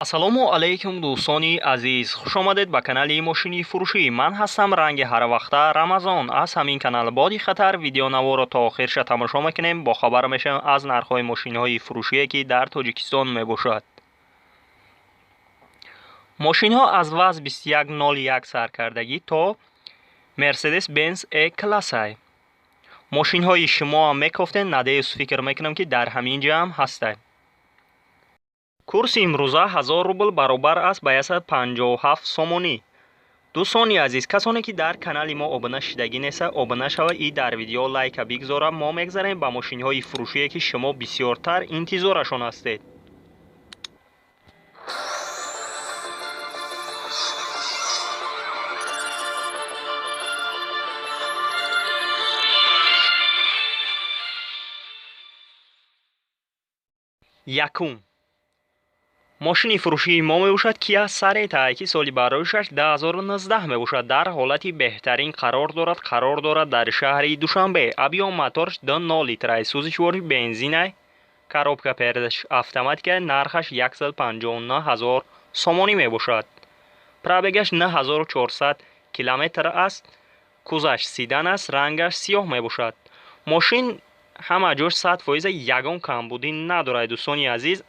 Ассалому алайкум, дӯстони азиз, хушомадед ба канали мошини фурӯшӣ. Ман ҳастам ранги ҳарвақта Рамазон. Аз ҳамин канал боди хатар видеонаворо то охирша тамошо мекунем, бохабар мешавем аз нархҳои мошинҳои фурӯшие, ки дар Тоҷикистон мебошад. Мошинҳо аз ВАЗ 2101 саркардагӣ то Мерседес Бенз Е классай. Мошинҳои шумоам мекофтен, надеюсь, фикр мекунам, ки дар ҳамин ҷа ҳам ҳастед. Курси имрӯза 1000 рубл баробар аст ба 157 сомонӣ. Дӯстони азиз, касоне ки дар канали мо обуна шидагӣ неста, обуна шава и дар видео лайка бигзора. Мо мегзарем ба мошинҳои фурӯшие, ки шумо бисёртар интизорашон ҳастед. Якум мошини фурӯшии мо мебошад Киа Сарета, ки соли бароишаш 2019 мебошад. Дар ҳолати беҳтарин қарор дорад, қарор дорад дар шаҳри Душанбе. Объём моторш 2,0 литрай, сӯзишвори бензинай, коробка передач автоматика, нархаш 159 ҳазор сомонӣ мебошад. Пробегаш 9400 километр аст, кузаш седан аст, рангаш сиёҳ мебошад. Мошин ҳама ҷош 100%, ягон камбудӣ надорад, дӯстони азиз.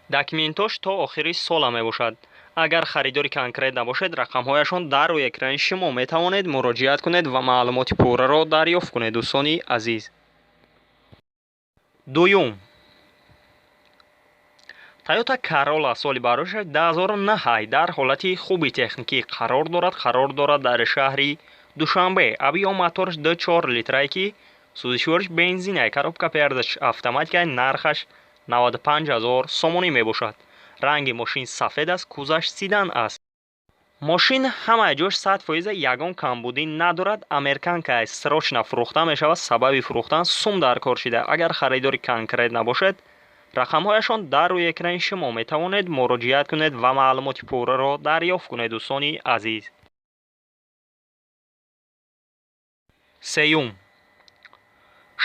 Документош то охири сола мебошад. Агар харидори конкрет набошед, рақамҳояшон дар рӯи экрани шумо, метавонед муроҷиат кунед ва маълумоти пурраро дарёфт кунед, дӯстони азиз. Дуюм Тойота Карола, соли бароишаш 2009, дар ҳолати хуби техникӣ қарор дорад, қарор дорад дар шаҳри Душанбе. Объём моторш 2,4 литрае, ки сӯзишвориш бензинай, коробка передач автоматика, нархаш 95 ҳазор сомонӣ мебошад. Ранги мошин сафед аст, кузаш седан аст. Мошин ҳамаи ҷош 100%, ягон камбудӣ надорад. Американка, срочно фурӯхта мешавад. Сабаби фурӯхтан сум дар кор шида. Агар харидори конкрет набошед, рақамҳояшон дар рӯи экрани шумо, метавонед муроҷиат кунед ва маълумоти пурраро дарёфт кунед, дӯстони азиз. Сеюм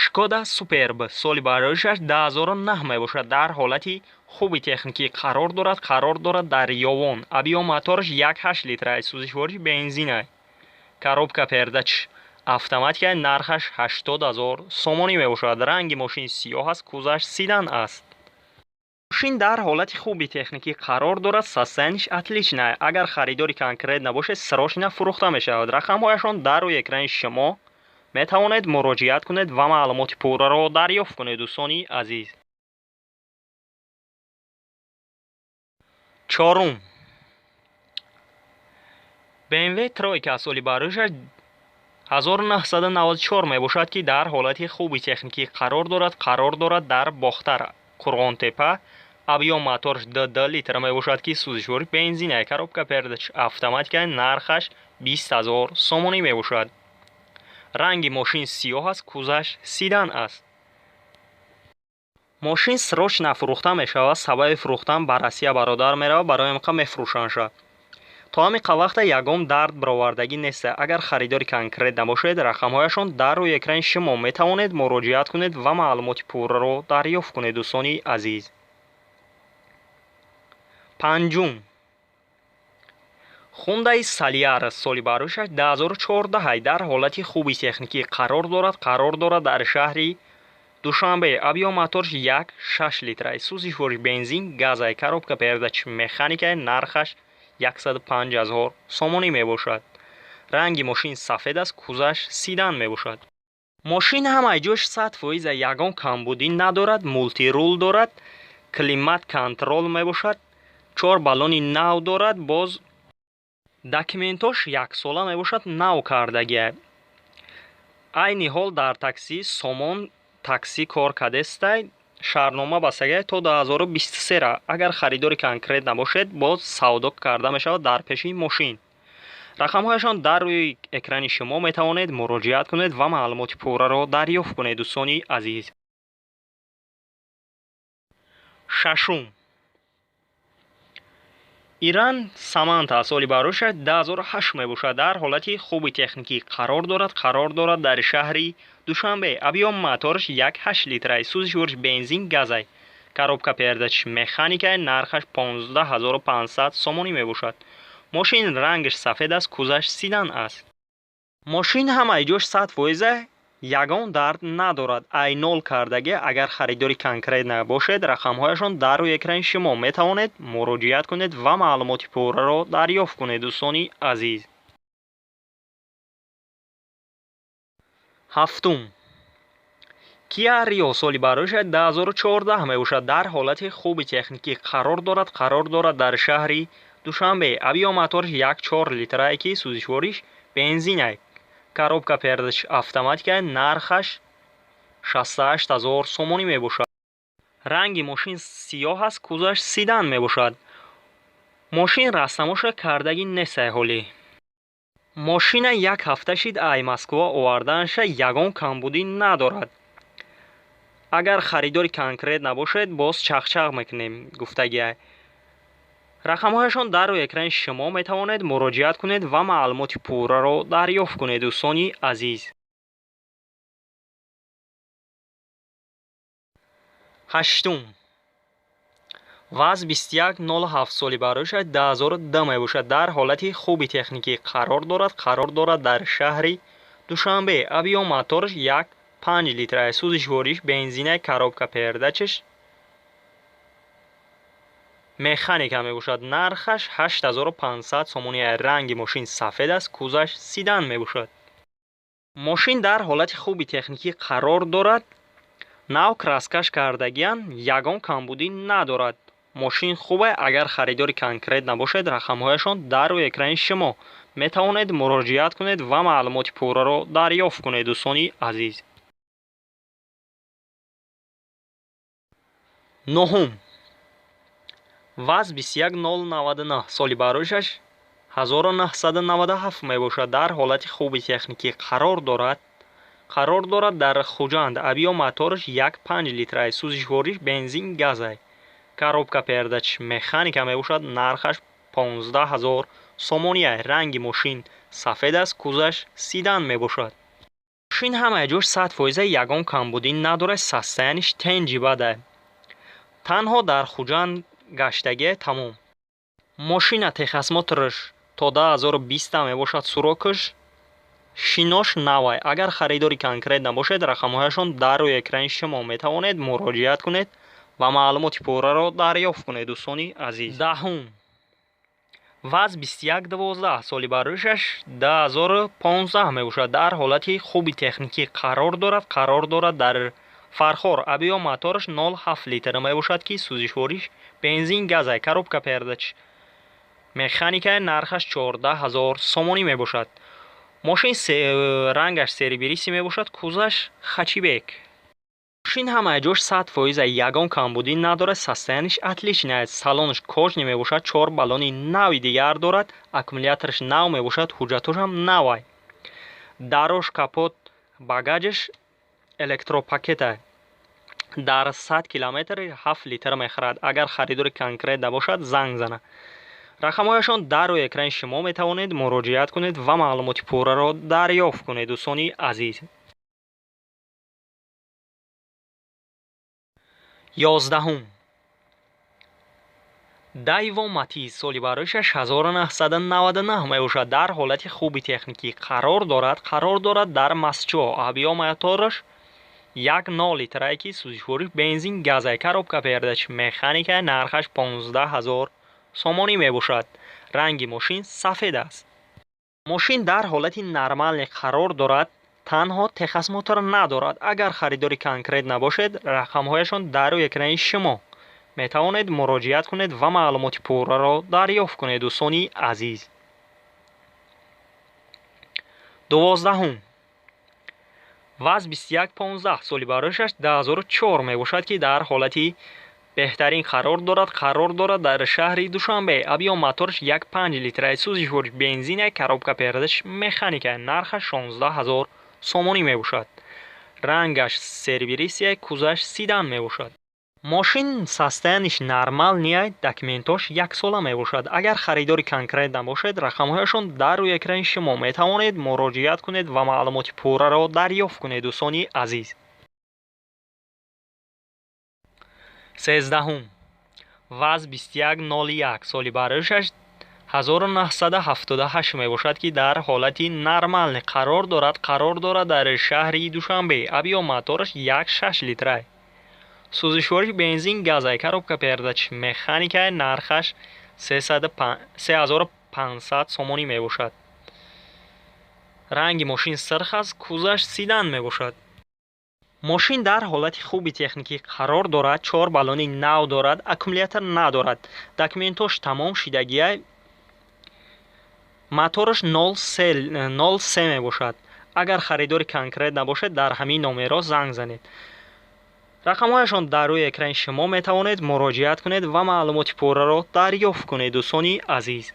Шкода Суперб, соли бароишаш 2009 мебошад. Дар ҳолати хуби техникӣ қарор дорад, қарор дорад дар Ёвон. Объём мотораш 1,8 литрай, сӯзишвориш бензинай, коробка передач автоматика, нархаш 80 ҳазор сомонӣ мебошад. Ранги мошин сиёҳ аст, кузаш седан аст. Мошин дар ҳолати хуби техникӣ қарор дорад, состояниш отличная. Агар харидори конкрет набошед, срочно фурӯхта мешавад. Рақамҳояшон дар рӯи экрани шумо, метавонед муроҷиат кунед ва маълумоти пурраро дарёфт кунед, дӯстони азиз. Чорум BMW тройка, соли бароишаш 1994 мебошад, ки дар ҳолати хуби техникӣ қарор дорад, қарор дорад дар Бохтар, Қурғонтепа. Объём моторш 2,2 литр мебошад, ки сӯзишвори бензинай, коробка передач автоматика, нархаш 20 ҳазор сомонӣ мебошад. Ранги мошин сиёҳ аст, кузаш седан аст. Мошин срочно фурӯхта мешавад. Сабаби фурӯхтан ба Россия бародар меравад, барои ҳамин мефурӯшандша. То ҳамин вақта ягон дард баровардагӣ неста. Агар харидори конкрет набошед, рақамҳояшон дар рӯи экрани шумо, метавонед муроҷиат кунед ва маълумоти пурраро дарёфт кунед, дӯстони азиз. Панҷум Хундаи Солярис, соли бароишаш 2014, дар ҳолати хуби техникӣ қарор дорад, қарор дорад дар шаҳри Душанбе. Объём моторш 1,6 литрай, сӯзишвориш бензин газай, коробка передач механикай, нархаш 105 ҳазор сомонӣ мебошад. Ранги мошин сафед аст, кузаш седан мебошад. Мошин ҳамаи ҷош 100%, ягон камбудӣ надорад. Мультируль дорад, климат контроль мебошад, чор баллони нав дорад. Боз документош яксола мебошад, нав кардагия. Айни ҳол дар такси Сомон таксӣ кор кардестай, шартнома бастагия то 2023. Агар харидори конкрет набошед, боз савдо карда мешавад дар пеши мошин. Рақамҳояшон дар рӯи экрани шумо, метавонед муроҷиат кунед ва маълумоти пурраро дарёфт кунед, дӯстони азиз. Шашум Иран Саманта, соли бароишаш 2008 мебошад. Дар ҳолати хуби техникӣ қарор дорад, қарор дорад дар шаҳри Душанбе. Объём моторш 1,8 литрай, сӯзишвориш бензин газай. Коробка передач механика, нархаш 15 500 сомонӣ мебошад. Мошин рангаш сафед аст, кузаш седан аст. Мошин ҳамаи ҷош 100%, ягон дард надорад. Ай нол кардагӣ. Агар харидори конкретно бошед, рақамҳояшон дар рӯи экрани шумо, метавонед муроҷиат кунед ва маълумоти пурраро дарёфт кунед, дӯстони азиз. Ҳафтум. Киа Рио, соли барояш 2014 мебошад. Дар ҳолати хуби техникӣ қарор дорад. Қарор дорад дар шаҳри Душанбе. Объём моторш 1,4 литрае, ки сӯзишвориш бензинай. Коробка передач автоматика, нархаш 68 000 сомонӣ мебошад. Ранги мошин сиёҳ аст, кузаш седан мебошад. Мошин растамоша кардагӣ нестай ҳолӣ. Мошина як ҳафта шид ай Москва оварданаша, ягон камбудӣ надорад. Агар харидори конкретно набошед, боз чахчах мекунем гуфтагиай. Рақамҳояшон дар рӯи экрани шумо, метавонед муроҷиат кунед ва маълумоти пурраро дарёфт кунед, дӯстони азиз. Ҳаштум. ВАЗ 2107, соли барояш 2002 мебошад. Дар ҳолати хуби техникӣ қарор дорад. Қарор дорад дар шаҳри Душанбе. Объём моторш 1,5 литра, сӯзишвориш бензина, коробка передачаш механика мебошад. Нархаш 8500 сомонӣ. Ранги мошин сафед аст, кузаш седан мебошад. Мошин дар ҳолати хуби техникӣ қарор дорад. Нав краскаш кардагиан, ягон камбудӣ надорад. Мошин хубе. Агар харидори конкретно набошед, рақамҳояшон дар рӯи экрани шумо, метавонед муроҷиат кунед ва маълумоти пурраро дарёфт кунед, дӯстони азиз. Нуҳум. ВАЗ 21099, соли барояшаш 1997 мебошад. Дар ҳолати хуби техникӣ қарор дорад. Қарор дорад дар Хуҷанд. Объём моторш 1,5 литра, сӯзишвориш бензин, газай. Коробка передач механика мебошад. Нархаш 15 000 сомонӣ. Ранги мошин сафед аст, кузаш седан мебошад. Мошин ҳамаи ҷош 100%, ягон камбудӣ надорад, состояниш тенҷи бада. Танҳо дар Хуҷанд гаштагие, тамом. Мошина техосмотрш то 2020 мебошад срокаш, шинош навай. Агар харидори конкретно набошед, рақамҳояшон дар рӯи экрани шумо, метавонед муроҷиат кунед ва маълумоти пурраро дарёфт кунед, дӯстони азиз. Даҳум. ВАЗ 2112, соли барояшаш 2015 мебошад. Дар ҳолати хуби техникӣ қарор дорад. Қарор дорад дар Фархор. Объём мотораш 0,7 литр мебошад, ки сӯзишвориш бензин, газай. Коробка передач механика, нархаш 14 000 сомонӣ мебошад. Мошин рангаш серебристый мебошад, кузаш хэтчбек. Мошин ҳамаи ҷош 100%, ягон камбудӣ надорад, состояниш отличный аст. Салонаш кожаный мебошад, чор баллони нави дигар дорад, аккумулятораш нав мебошад, ҳуҷҷатошам навай. Дарош, капот, багажаш электропакета. Дар 100 километр 7 литр мехӯрад. Агар харидори конкретно набошад, занг зана. Рақамҳояшон дар рӯи экрани шумо, метавонед муроҷиат кунед ва маълумоти пурраро дарёфт кунед, дӯстони азиз. 11-ум. Дайво Матиз, соли барояшаш 1999 мебошад. Дар ҳолати хуби техникӣ қарор дорад. Қарор дорад дар Мастчоҳ. Объём мотораш 1,0 литрае, ки сӯзишвориш бензин, газай. Коробка передач механика, нархаш 15 000 сомонӣ мебошад. Ранги мошин сафед аст. Мошин дар ҳолати нормальный қарор дорад, танҳо техосмотр надорад. Агар харидори конкретно набошед, рақамҳояшон дар рӯи экрани шумо, метавонед муроҷиат кунед ва маълумоти пурраро дарёфт кунед, дӯстони азиз. 12-ум. ВАЗ 2115, соли барояшаш 2004 мебошад, ки дар ҳолати беҳтарин қарор дорад. Қарор дорад дар шаҳри Душанбе. Объём моторш 1,5 литра, сӯзишвориш бензина, коробка передач механика, нархаш 16 000 сомонӣ мебошад. Рангаш серебристый, кузаш седан мебошад. Мошин состояниш нормальный, документош яксола мебошад. Агар харидори конкретно набошед, рақамҳояшон дар рӯи экрани шумо, метавонед муроҷиат кунед ва маълумоти пурраро дарёфт кунед, дӯстони азиз. 13-ум ВАЗ 2101 соли бароишаш 1978 мебошад, ки дар ҳолати нормальный қарор дорад дар шаҳри Душанбе. Объём мотораш 1,6 литрай. Сӯзишвориш бензин, газай, коробка передач механикай, нархаш 3500 сомонӣ мебошад. Ранги мошин сирх аст, кузаш седан мебошад. Мошин дар ҳолати хуби техникӣ қарор дорад, чор баллони нав дорад, аккумулятор надорад, документош тамом шидагия, мотораш 0,3 мебошад. Агар харидори конкретно набошед, дар ҳамин номерҳо занг занед. Рақамҳояшон дар рӯи экрани шумо, метавонед муроҷиат кунед ва маълумоти пурраро дарёфт кунед, дӯстони азиз.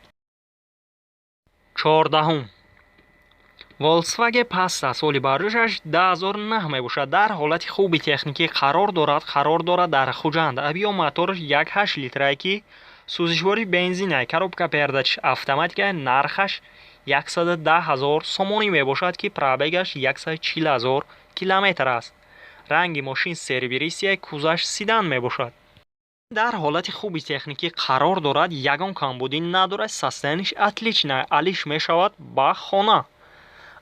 14-ум Volkswagen Passat соли бароишаш 2009 мебошад. Дар ҳолати хуби техникӣ қарор дорад дар Хуҷанд. Объём мотораш 1,8 литрае, ки сӯзишвори бензинай, коробка передач автоматика, нархаш 110 ҳазор сомонӣ мебошад, ки пробегаш 140 ҳазор километр аст. Ранги мошин серебристый, кузаш седан мебошад. Дар ҳолати хуби техникӣ қарор дорад, ягон камбудӣ надорад, состояниеш отличный, алиш мешавад ба хона.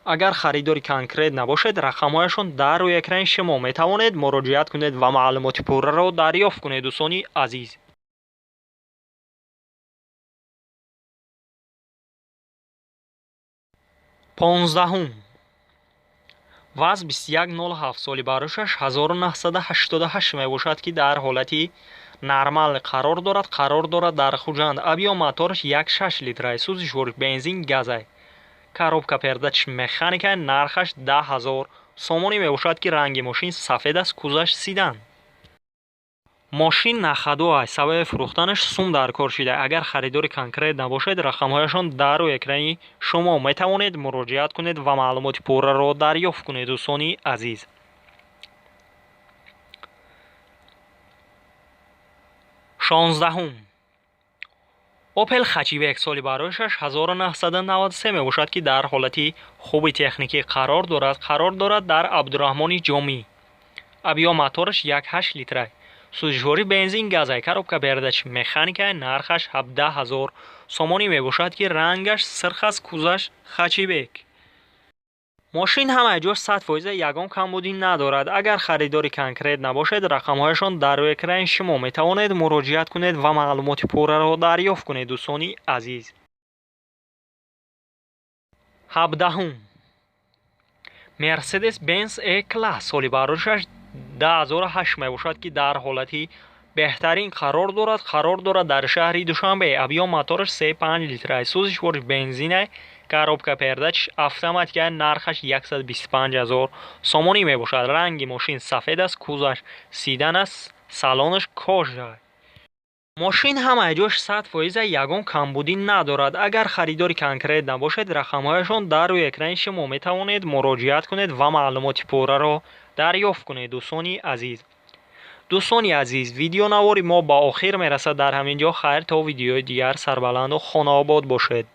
Агар харидори конкретно набошед, рақамҳояшон дар рӯи экрани шумо, метавонед муроҷиат кунед ва маълумоти пурраро дарёфт кунед, дӯстони азиз. 15-ум ВАЗ 2107 соли бароишаш 1988 мебошад, ки дар ҳолати нормал қарор дорад дар Хуҷанд. Объём мотораш 1,6 литрай, сӯзишвориш бензин, газай, коробка передач механика, нархаш 10 000 сомонӣ мебошад, ки ранги мошин сафед аст, кузаш седан. Мошин на ходу аст, сабаби фурӯхтанаш сум дар кор шуда. Агар харидори конкретно набошед, рақамҳояшон дар рӯи экрани шумо, метавонед муроҷиат кунед ва маълумоти пурраро дарёфт кунед, дӯстони азиз. 16-ум Опел Хэтчбек соли бароишаш 1993 мебошад, ки дар ҳолати хуби техникӣ қарор дорад дар Абдураҳмони Ҷомӣ. Объём мотораш 1,8 литрай, сӯзишворӣ бензин, газай, коробка передач механика, нархаш 17 000 сомонӣ мебошад, ки рангаш сирх аст, кузаш хэтчбек. Мошин ҳамаи ҷош 100%, ягон камбудӣ надорад. Агар харидори конкретно набошед, рақамҳояшон дар рӯи экрани шумо, метавонед муроҷиат кунед ва маълумоти пурраро дарёфт кунед, дӯстони азиз. 17-ум Мерседес Бенз Е Класс соли бароишаш 2008 мебошад, ки дар ҳолати беҳтарин қарор дорад дар шаҳри Душанбе. Объём мотораш 3,5 литрай, сӯзишвориш бензинай, коробка передач автоматика, нархаш 125 ҳазор сомонӣ мебошад. Ранги мошин сафед аст, кузаш седан аст, салонаш кожа. Мошин ҳамаи ҷош 100%, ягон камбудӣ надорад. Агар харидори конкретно набошед, рақамҳояшон дар рӯи экрани шумо, метавонед муроҷиат кунед ва маълумоти пурраро дарёфт кунед, дӯстони азиз. Дӯстони азиз, видеонавори мо ба охир мерасад дар ҳамин ҷо. Хайр, то видеои дигар, сарбаланду хонаобод бошед.